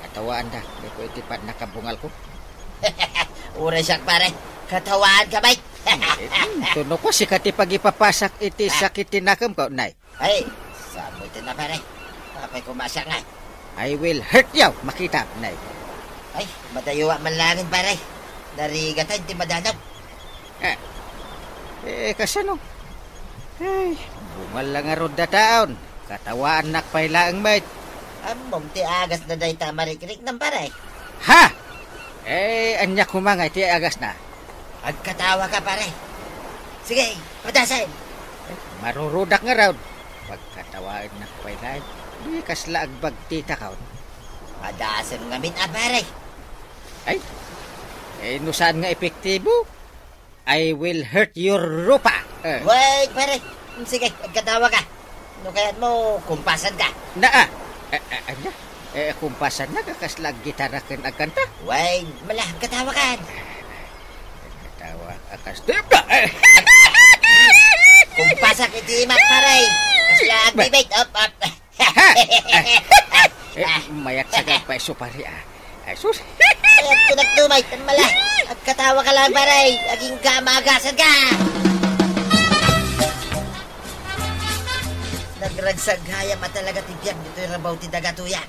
Katawaan da, di ko iti pad nakabungal ko. Uray siak, pare. Katawaan ka, bay. Eh, hmm, tuno ko, sika ti pagipapasak iti sakit ti nakem ko, nay. Ay, samoy ti na, pare. Apay ko masiak nga. I will hurt you, makita, nay. Ay, madayo man langin, pare. Narigatan ti madanag. Eh, eh, kasano? Ay, bungal lang a rod da taon. Katawaannak pay laeng met. Ammom ti agas na dayta marikrik na, pare. Ha? Eh, ania koma nga iti agas na? Agkatawa ka, pare. Sige, padasen. Ay, marurudak ngarud. Pagkatawaennak pay laeng. Di kasla agbagtitakon. Padasen ngamin a, pare. Ay, eh, no saan nga epektibo? I will hurt your rupa. Eh. Wait, pare. Sige, agkatawa ka. No kayat mo, kumpasan ka. Naa. Eh, eh, ania? Eh, kumpasan na, kasla gitara ken agkanta? Wait, mala, agkatawa ka. Agkatawa, akas, di ba? Eh. Kumpasan, iti imak, pare. Kasla agdebate. Up, up. Ha? Eh, eh, mayat sa gagpay supari, ah. Ay, sus. Ay, at kunat tumay, tan mala. Agkatawa ka lang, pare. Agingga, maagasan ka. Nagragsak gayam a talaga ti biag ditoy rabaw ti daga, Tuyang.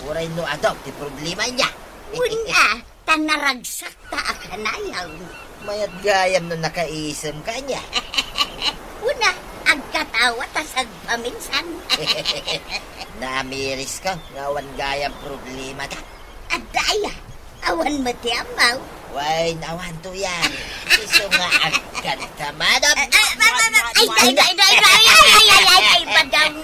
Uray no adu ti problema niya. Wen a, ta naragsakta a kanayon. Mayat gayam no nakaisem ka ania. Una, agkatawa ta sagpaminsan. Namirisko nga awan gayam problemata. Adda aya, awan met ti ammo. Wen, awan, Tuyang. Isu nga agkanta manen. Ay, ay, ay, ay, ay, ay, ay, ay, ay, ay, ay, ay, ay, badang.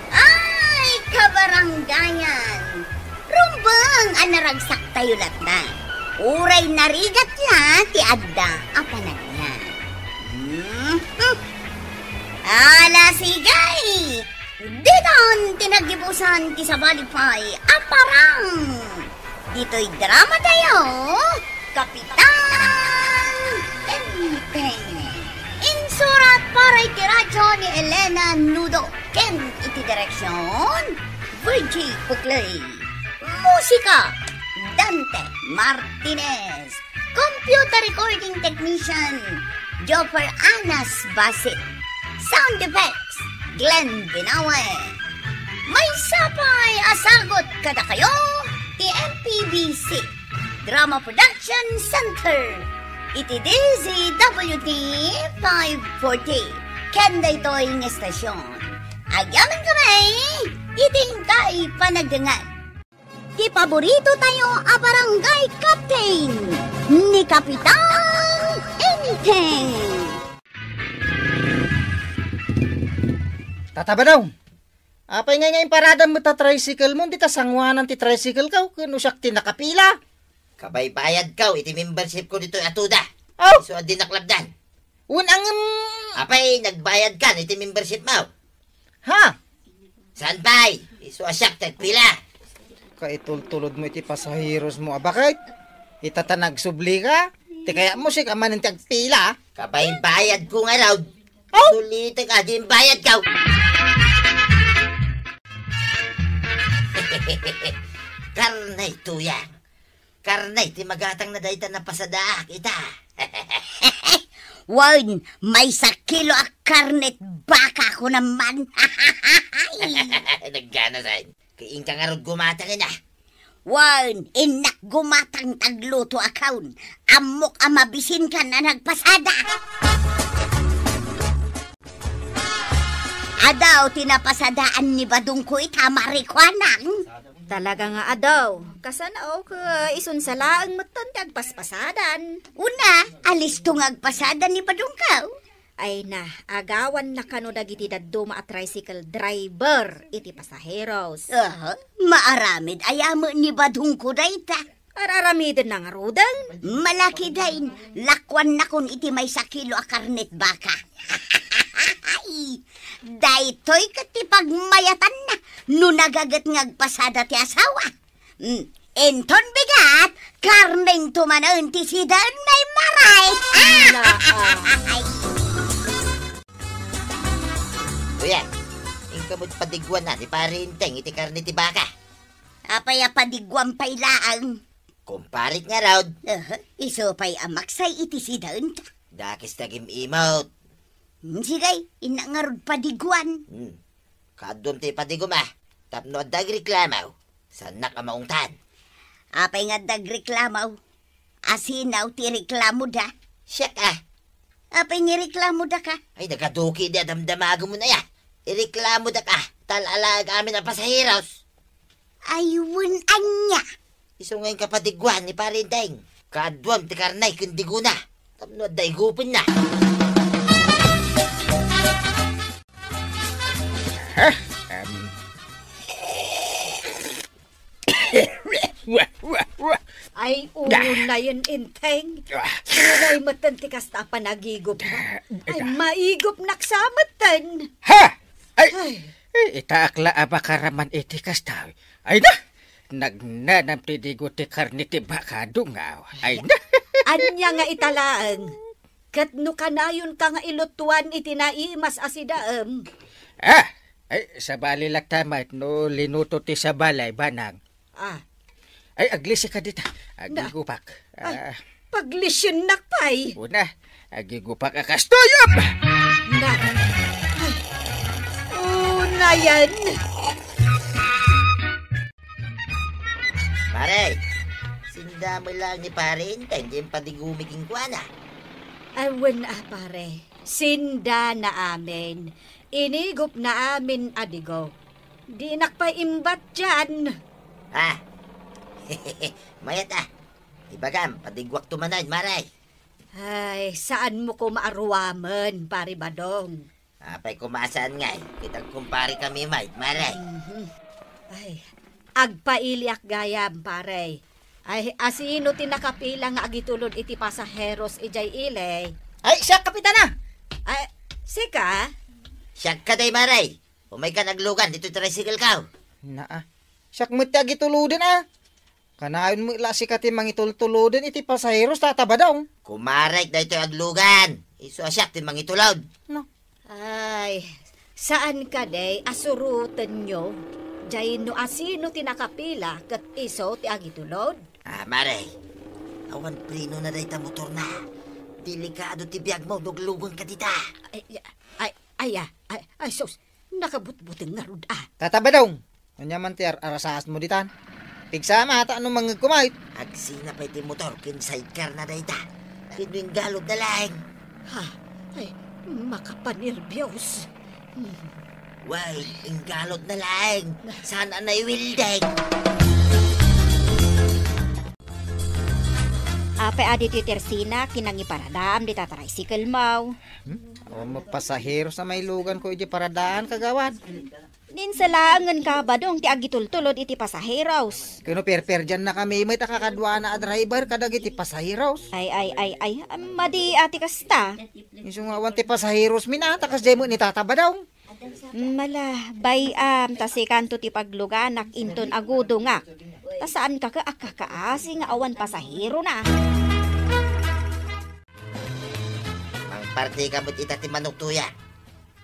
Ay, kabarangayan! Rumbeng a naragsaktayo latta. Uray narigat la ti adda a panagna. Mhm. Ala, sige! Ditan ti naggibusan ti sabali pay a parang! Ditoy dramatayo, Kapitan Tengteng. Insurat para iti radyo ni Elena Nudo ken iti direksyon, Virgie Puclay. Musika, Dante Martinez. Computer recording technician, Joffer Anas Basit. Sound effects, Glenn Binawe. Maysa pay a sagut kadakayo ti M P B C Drama Production Center iti D Z W T five forty. Ken daytoy nga estasyon, agyamankami iti inkay panagdengngeg. Ti paborito tayo a barangay captain, ni Kapitan Enteng. Tata Badong, apay ngay nga imparadam met a tricycle mo, dita sanguanan ti tricycle ko, ken no siak ti nakapila? Kabaybayadko iti membership ko ditoy a tuda. Oh! Isu a dinak lapdan. Wen a ngem. Apay, nagbayadkan iti membership mo? Ha? Saan pay? Isu a siak ti agpila. Kaitultulod mo iti pasaheros mo a baket. Ita ta nagsubli ka. Ti kayat mo, siak manen ti agpila. Kabaybayadko ngarud. Oh? Sulitek a di imbayadko. Karne, Tuyang. Karne ti magatangna dayta napasadaak ita. Wen, maysa kilo a karnet baka kunam man. Nagana, Sen. Ket inka ngarud gumatang ina. Wen, innak gumatang ta agluto a kaon. Ammok a mabisinkan a nagpasada. Adu ti napasadaan ni Badongko ita, marikuanang. Talaga nga adu. Kasano, ket isunsa laeng metten ti agpaspasadan. Una, alisto nga agpasada ni Badongko. Ay na, agawanna kano dagiti dadduma a tricycle driver iti pasaheros. Aha, maaramid aya met ni Badongko dayta. Ar-aramidenna ngaruden. Malaki dayn, lakuannakon iti maysa kilo a karnet baka. Daytoy ket ti pagmayatanna no nagaget nga agpasada ti asawa. Mm, inton bigat, karnento manen ti sidaen, Nay Maray. Ala, ah. Ay. Kuya, inka met padiguan ni Pare Enteng iti karne ti baka. Apay a padiguan pay laeng? Kumparik ngarud. Aha, isu pay a maksay iti sidaenta. Dakes ti agim-imot. Hmm, sige, innak ngarud padiguan. Hmm. Kaaddum ti padigum a, tapno adda agreklamo, saannak a maungtan. Apay nga adda agreklamo? Asino ti reklamoda? Siak a. Apay nga ireklamodaka? Ay, nagaduki di a damdamagmo aya. Ireklamodak a, ta al-alaek amin a pasaheros. Ay, wen ania? Isu nga inkapadiguan ni Pare Enteng. Kaaduan ti karne ken digona. Tapno adda igupenna. Em. Ay, unayen, Enteng. Ah. Unay metten ti kasta a panagigupmo. Ah, ay, ita. Maigupnak sa metten. Ha! Ay! Ay. Eh, itaak la a makaraman iti kasta. Ay na! Nagnanam ti digo ti karne ti baka, dungaw. Ay na! Ania nga ita laeng? Ket no kanayonka nga ilutuan iti naimas a sidaem? Ah! Ay, sabali latta met no linuto ti sabali, Banang. Ah. Ay, aglisika dita. Na. Agigupak. Ay, ah. Paglisiennak pay. Una, agigupak a kastoy. Na. Ay. Unayen. Pare, sindam laeng ni Pare Enteng ti impadigumi kenkuana. Ay, wen a, pare. Sindana amin. Inigupna amin a digo. Dinak pay imbatian. Ah. Mayat a. Ibagam, padiguakto manen, Mare. Ay, saanmo koma a ruamen, Pare Badong. Apay koma a saan ngay, ket agkumpare kami met, Mare. Mhm. Ay, agpailiak gayam, pare. Ay, asino ti nakapila nga agitulod iti pasaheros idiay ili? Ay, siak, Kapitana! Ay, sika? Siak kadi, Mare. Umaykan aglugan ditoy tricycle ko. Naa. Siak met ti agituloden a. Kanayon met la sika ti mangitultuloden iti pasaheros, Tata Badong. Kumarek daytoy aglugan. Isu a siak ti mangitulod. No. Ay, saan kadi a surotenyo? Diay no asino ti nakapila ket isu ti agitulod? Ah, Mare. Awan prenona dayta motorna. Delikado ti biagmo no agluganka dita. Ay, ay, ay, ah, ay, ay, sus. Nakabutbuteng ngarud a. Tata Badong, ania man ti ar-arasaatmo ditan? Pigsama ta no mangngegko met. Agsina pay ti motor ken sidecar na dayta. Ken no inggalodna laeng. Ha? Ay, makapanerbios. Way, inggalodna laeng. Saan a naiwildeng. Apay a ditoy tersina, kinangiparadaam dita tricycle mo. Hmm? Awan met pasaheros a mailuganko idiay paradaan, kagawad. Ninsa laengen ka, Badong, ti agitultulod iti pasaheros. Ken no perperdiannakami met a kakaduana a driver kadagiti pasaheros. Ay, ay, ay, ay, madi a ti kasta. Isu nga awan ti pasaherosmi a, ta kasdiay met ni Tata Badong. Mala, bay-am, ta sikanto ti pagluganak inton agudongak. Ta saanka a kakaasi nga awan pasaherona. Mangpartika met ita ti manuktoya.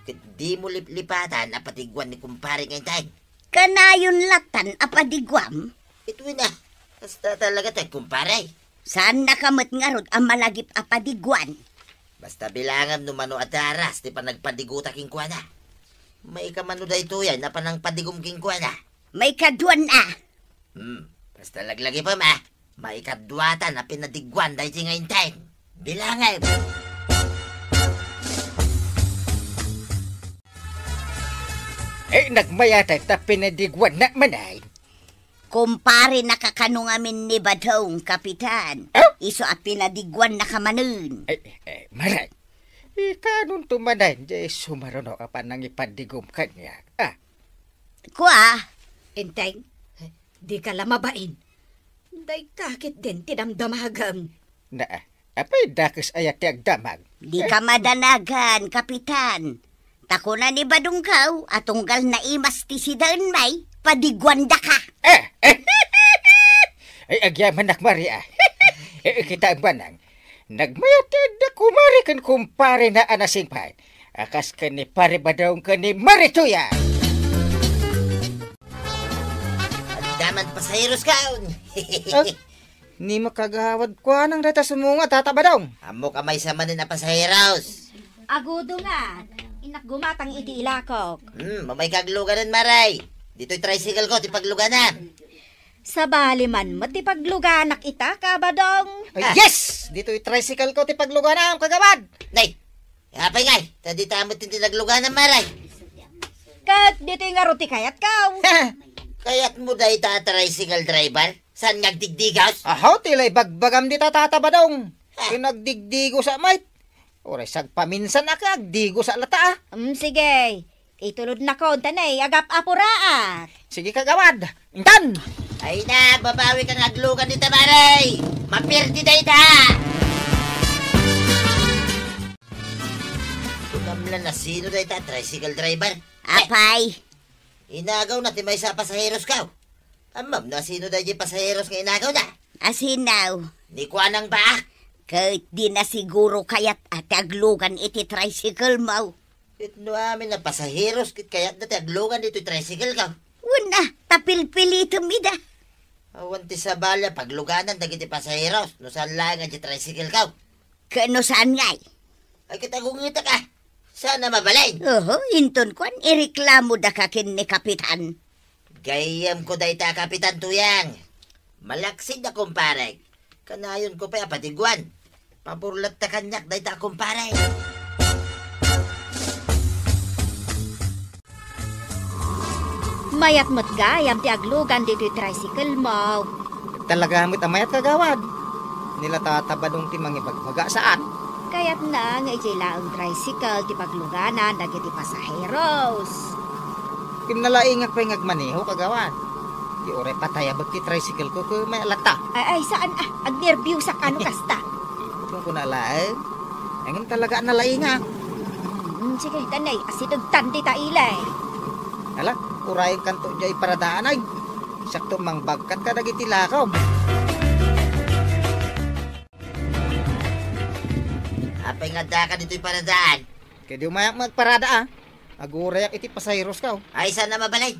Ket dimo liplipatan a padiguan ni kumpare nga Enteng. Kanayon latan a padiguam? Itoy na. Kasta talaga ti kumpare. Saannaka met ngarud a malagip a padiguan. Basta bilangam no mano a daras ti panagpadiguta kenkuana. Maika mano daytoy a panangpadigum kenkuana. Maikaduan a. Hmm, basta laglagipem a. Maikaduatan a pinadiguan daytoy nga Enteng. Bilangem. Eh, nagmayat ta pinadiguanna manen. Kumparenaka kano ngamin ni Badong, Kapitan. Ah? Isu a pinadiguannaka manen. Eh, eh, Mare. Ikanonto manen, di sumaruno ka pa nangipadigum kaniak. Ah. Kua? Enteng, dika la mabain. Dayta ketdin ti damdamagem. Na, apay dakes aya ti agdamag? Dika madanagan, Kapitan. Ta kuna ni Badongko a tunggal naimas ti sidaenmi, padiguandaka. Eh, eh. Ay, agyamanak, Maria. Eh, kitaem, Banang. Nagmayat ti adda kumare ken kumparena a nasingpet. A kas ken ni Pare Badong ken ni Mare Tuya. Adda man pasaheros kaon. Ah, ni makagawad kuanang dayta sumunga, Tata Badong. Ammok a maysa manen a pasaheros. Agudongak, innak gumatang iti ilakok. Hmm, mamayka agluganen, Mare. Ditoy tricycle ko ti pagluganam. Sabali man met ti pagluganak ita, Kabadong. Ay, ah, yes! Ditoy tricycle ko ti pagluganam, kagawad. Nay, apay ngay, ta dita met ti nagluganam, Mare. Ket ditoy ngarud ti kayatko. Kayatmo dayta a tricycle driver? Saan nga agdigdigos? Ahaw, ti la ibagbagam dita, Tata Badong. Ha? Ken agdigdigosak met. Uray sagpaminsan a ka agdigosak latta, a. Mm, sige. Itulodnakon, ta nay, agap-apuraak. Sige, kagawad. Intan! Ay na, babawi kang aglugan dita, pare. Mapirdi dayta. Kunam la no sino dayta, tricycle driver. Apay. Inagawna ti maysa a pasaheros, kaw. Ammom no sino daydi pasaheros nga inagawna? Asinaw. Ni Kuanang Baak. Ket di na siguro kayat a ti aglugan iti tricycle mo. Ket no amin a pasaheros ket kayatda ti aglugan ditoy tricycle ko. Wen a, ta pilpilitem ida. Awan ti sabali a pagluganan dagiti pasaheros no saan laeng a di tricycle ko. Ket no saan ngay? Ay, ket agungetek a. Saan a mabalin? Oho, inton kuan, ireklamoda ka ken ni Kapitan. Gayyemko dayta a Kapitan, Tuyang. Malaksid a kumparek. Kanayonko pay a padiguan. Pabor latta kaniak dayta a kumparek. Mayat met gayam ti aglugan ditoy tricycle mo. Talaga met a mayat, kagawad. Ni la Tata Badong ti mangibagbaga, saan? Kayatna nga idiay laeng tricycle ti pagluganan dagiti pasaheros. Ken nalaingak pay nga agmaneho, kagawad. Di uray patayabek ti tricycle ko, ket mayat latta. Ay, ay, saan a? Agnerbiosak a no kasta. Ket kuna laeng. Ay, ngem talaga a nalaingak. Mm, sige, danay, asidegtan dita ilay. Ala, urayenkanto diay paradaan ay. Siakto mangbagkat kadagiti lakaw. Apay nga addaka ditoy paradaan? Ket di umayak nga agparada a. Agurayak iti pasaheros ko. Ay, saan a mabalin?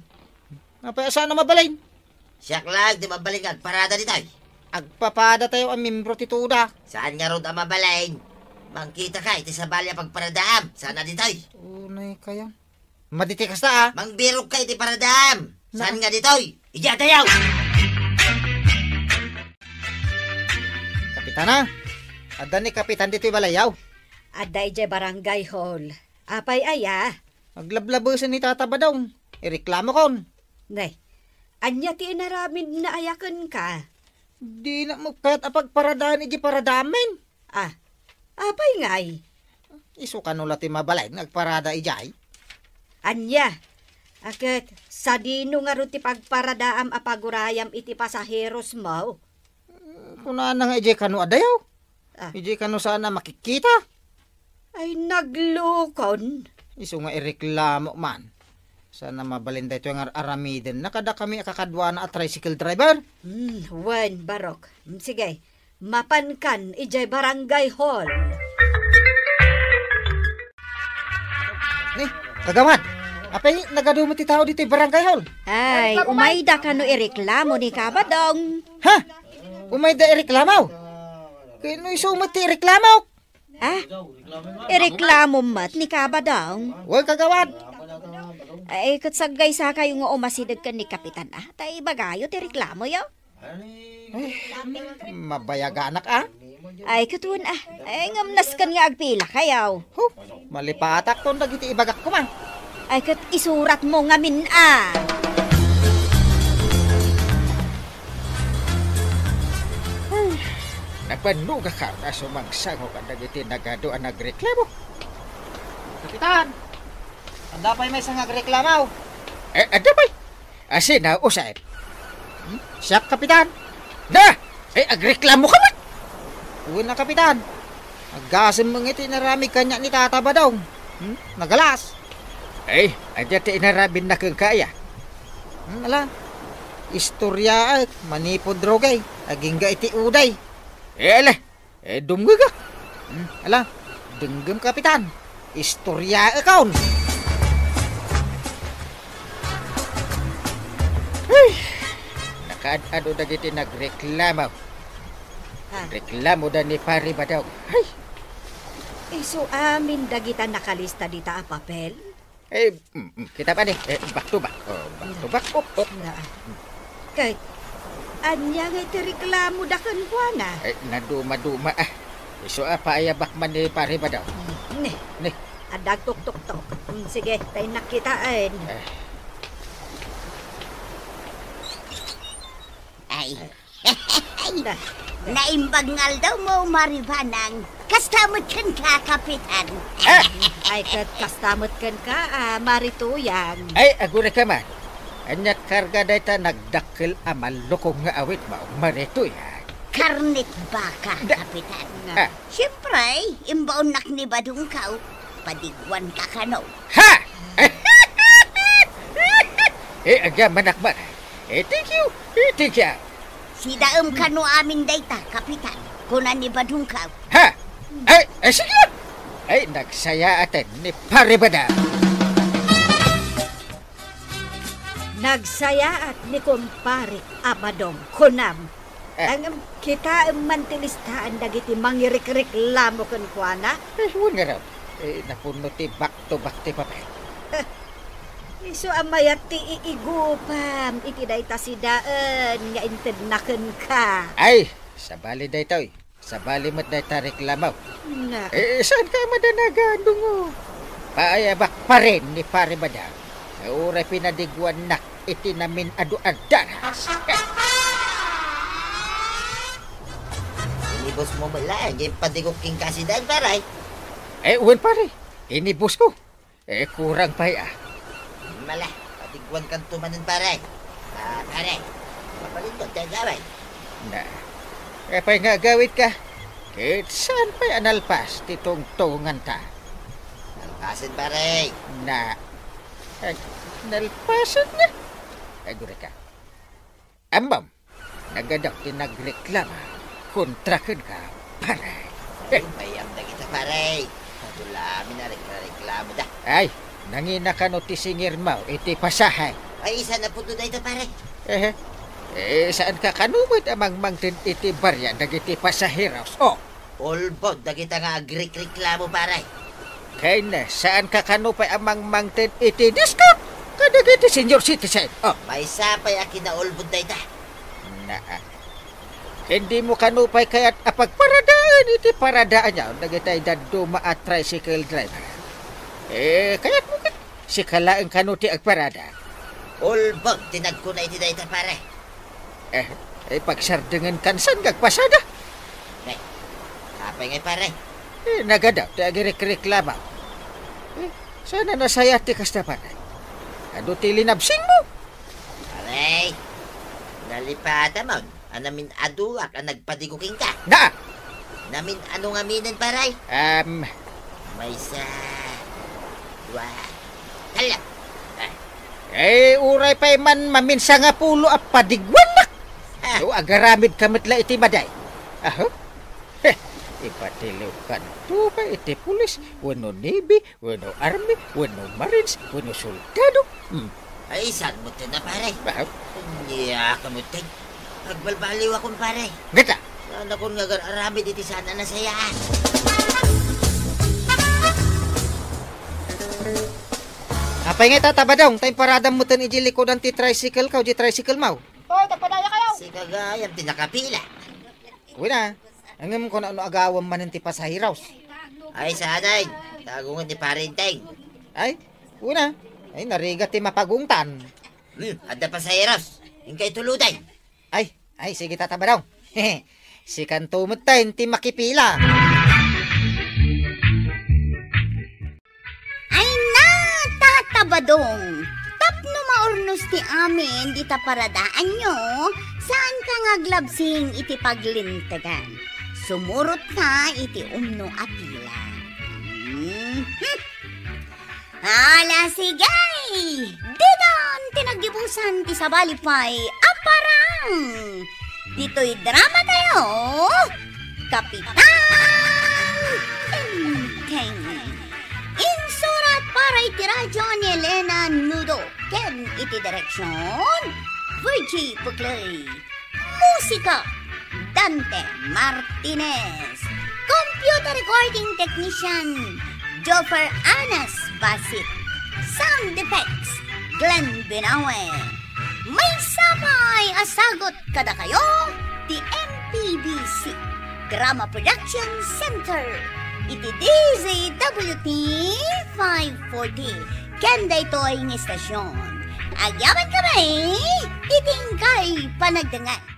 Apay a saan a mabalin? Siak laeng ti mabalin nga agparada ditoy. Agpapadatayo a membro ti TUDA. Saan ngarud a mabalin? Mangkitaka iti sabali a pagparadaam. Saan a ditoy? Unay kayo. Madi ti kasta, a. Mangbirokka iti paradaam. Na- Saan nga ditoy? Idiay adayo! Kapitana, adda ni Kapitan ditoy balayyo. Adda idiay barangay hall. Apay aya? Aglablabesen ni Tata Badong. Ireklamokon. Nay, ania ti inaramidna aya kenka? Dina met kayat a pagparadaan idiay paradaam. Ah, apay ngay? Isu kano la ti mabalin nga agparada idiay? Ania? A ket sadino ngarud ti pagparadaam a pagurayam iti pasaheros mo? Kunana nga idiay kano adayo. Ah. Idiay kano saan a makikkita. Ay, naglukon. Isu nga ireklamo man. Saan a mabalin daytoy nga ar-aramidenna kadakami a kakaduana a tricycle driver? Hmm, wen, barok. Hmm, sige, mapankan idiay barangay hall. Ni, kagawad, apay nagadu met ti tao ditoy barangay hall? Ay, umayda kano ireklamo ni Kabadong. Ha? Umayda ireklamo? Ket no isu met ti ireklamo? Ah? Ireklamo met ni Kabadong? Wen, kagawad. Ay, ket saggaysa kayo nga umasideg ken ni Kapitan, a. Ta ibagayo ti reklamoyo. Ay, mabayaganak, a. Ay, ket wen, a. Ay, ngem nasken nga agpila kayo. Huh, malipatakton dagiti ibagak koma. Ay, ket isuratmo ngamin, a. Napannogak a sumangsango kadagiti nagadu a nagreklamo. Kapitan, adda pay maysa nga agreklamo. Eh, adda pay? Asina, Josep? Hmm? Siak, Kapitan. Na! Eh, agreklamo ka met! Wen a, Kapitan. Aggasem met iti inaramid kaniak ni Tata Badong. Hmm? Nagalas. Eh, adda ti inaramidna kenka aya? Hmm, ala. Istoryaek, manipud rugay, agingga iti uday. Eh, ala. Eh, dumngegak. Hmm, ala. Denggem, Kapitan. Istoryaekon. Hey! Nakaad-ado dagiti nagreklamo. Ha? Reklamoda ni Pari Badong. Hay! Isu amin dagita nakalista dita a papel? Eh, mm, mm, kita pa ni. Eh, back to back. Oh, back to back. Op, op. Nga. Kay, ania nga iti reklamoda kenkuana? Eh, naduma-duma, a. Isu a paayabak man ni Pari Badong. Hmm, ni. Ni. Adda agtuktoktok. Hmm, sige, ta innak kitaen. Eh. Ay. Eh. Naimbag nga aldawmo, Mari Banang. Kasta met kenka, Kapitan. Ah! Ay, ket kasta met kenka, ah, Mari Tuyang. Ay, agurayka man. Ania karga dayta nagdakkel a mallukong nga awitmo, Mari Tuyang? Karnet baka, Da- Kapitan. Ah. Siempre, imbaonnak ni Badongkaw, padiguanka kano. Ha! Eh, agyamanak man. Eh, thank you. Eh, thank you. Sidaem kano amin dayta, Kapitan, kuna ni Badongkaw. Ha! Ay, ay, sige. Ay, nagsayaaten ni Pare Badong. Nagsayaat ni Kumpare a Badong, kunam. Eh. Ngem, kitaem man ti listaan dagiti mangirikreklamo kenkuana? Eh, wen ngarud. Eh, napunno ti back to back ti papel. Isu a mayat ti iigupam iti dayta sidaen nga intedna kenka. Ay, sabali daytoy. Sabali met dayta reklamo. Na. Eh, saanka a madanagan, Dungo? Paayabak pa rin ni Pare Badong. Nga uray pinadiguannak iti namin-adu a daras. Ini boss mo met laeng, di padigok king kasidan, pare. Eh, wen, pare. Ini boss ko. Eh, kurang pay, ah. Mala, padigwan kanto manen, pare. Ah, pare, mapalinton tayo gawin. Na, eh, pay nga agawid ka. Ket saan pay a nalpas ti tungtunganta? Nalpasen, pare. Na, eh, nalpasen na? Agurayka. Ammom, nagadaw ti nagreklama kontra kenka, pare. Ay, mayam dagita, pare. Adu la amin a reklareklamoda. Ay, nangina kano ti singirmo iti pasahe? Ay, saan a pudno dayta, pare? Eh, eh, saanka kano met a mangmangted iti barya dagiti pasaheros? Oh. Ulbod dagita nga agrikreklamo, pare. Ken, saanka kano pay a mangmangted iti discount kadagiti senior citizen? Oh. Maysa pay a kinaulbod dayta. Naa. Ken dimo kano pay kayat a pagparadaen iti paradaanyo dagitay dadduma a tricycle driver? Eh, kayatmo ket sika laeng kano ti agparada? Ulbod ti nagkuna iti dayta, pare. Eh, eh, pagsardengen kan saan nga agpasada? Ne, apay ngay, pare? Eh, nagadaw ti agirikreklamo. Eh, saan a nasayaat ti kasta, pare? Adu ti linabsingmo? Pare, nalipatamon a namin-aduak a nagpadigo kenka. Na! Namin-anu ngaminen, pare? Um, Maysa, dua, Hala! Ah. Eh, uray pay man maminsangapulo a padiguannak. Ah. No, agaramidka met la iti madi. Aho? Heh, ipatiliwkanto pay iti pulis, wenno navy, wenno army, wenno marines, wenno soldado. Hmm. Ay, saan mo ito na, pare? Ah. Niya ka mo, Ted. Agbalbaliw akon, pare. Ngata? Saan akon nga agar-aramid iti saan a nasayaat? Apay nga ita, Tabadong, ta imparadam mo ten iti likudan ti tricycle ka o di tricycle mo? Oy, tagpadaya kayo! Sika gayam ti nakapila. Uy na, ngem kuna no agawam manen ti pasaheros? Ay, sanay. Tagungan ni Parenteng. Ay, una. Ay, narigat ti mapagungtan. Hmm, adda pasaheros. Inkay tuluday. Ay, ay, sige, Tata Badong. Sikanto met tayo ti makipila. Ay na, Tata Badong! Tapno maurnos ti amin dita paradaanyo, saan ka nga aglabsing iti paglintegan. Sumurot ka iti umno a pila. Mhm. Ala, sige! Didon ti naggibusan ti sabali pay a parang! Ditoy drama tayo, Kapitan Tengteng. Insurat para iti radyo ni Elena Nudo ken iti direksyon, Virgie Puclay. Musika, Dante Martinez. Computer recording technician, Joffer Anas Basit. Sound effects, Glenn Binawe. Maysa pay a sagut kadakayo ti M P B C Drama Production Center iti D Z W T five forty. Ken daytoy nga istasyon, agyamankami iti inkay panagdengngeg.